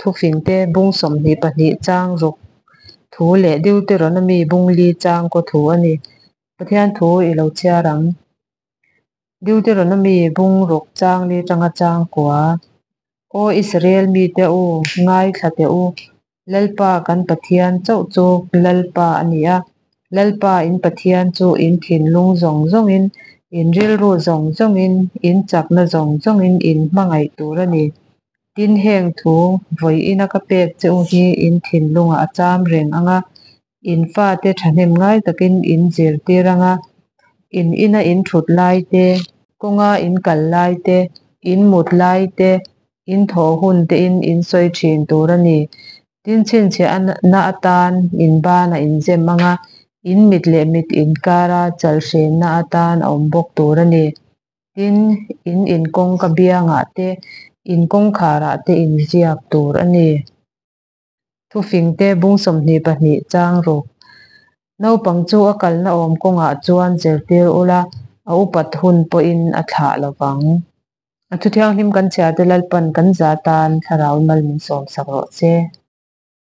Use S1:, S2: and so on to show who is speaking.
S1: Thufingte bung 22 chang ruk thu leh Deuteronomy bung li chang kaw thu a ni. Pathian thu i lo chhiar ang. Deuteronomy bung ruk chang li tanga chang kua. Aw Israel mite u, ngaithla teh u, Lalpa kan Pathian chauh chu Lalpa a ni a, Lalpa in Pathian chu in thinlung zawng zawngin, in rilru zawng zawngin, in chakna zawng zawngin in hmangaih tur a ni. Tin, heng thu vawi ina ka pek che u hi in thinlungah a cham reng ang a, in fate thahnem ngai takin in zirtir ang a, in ina in thut lai te, kawnga in kal lai te, in mut lai te, in thawh hun tein in sawi thin tur a ni. Tin, chhinchhiahna atan in banah in zem ang a, in mit leh mit inkara chalhrenna atan a awm bawk tur a ni. Tin, in in kawngka biangah te, in kawngkharah te in ziak tur a ni. Thufingte bung 22 chang ruk. Naupang chu a kalna awm kawngah chuan zirtir ula, a upat hun pawhin a thlah lovang. A thu thianghlim kan chhiarte Lalpan kan za tan thlarau mal min sawmsak rawh se.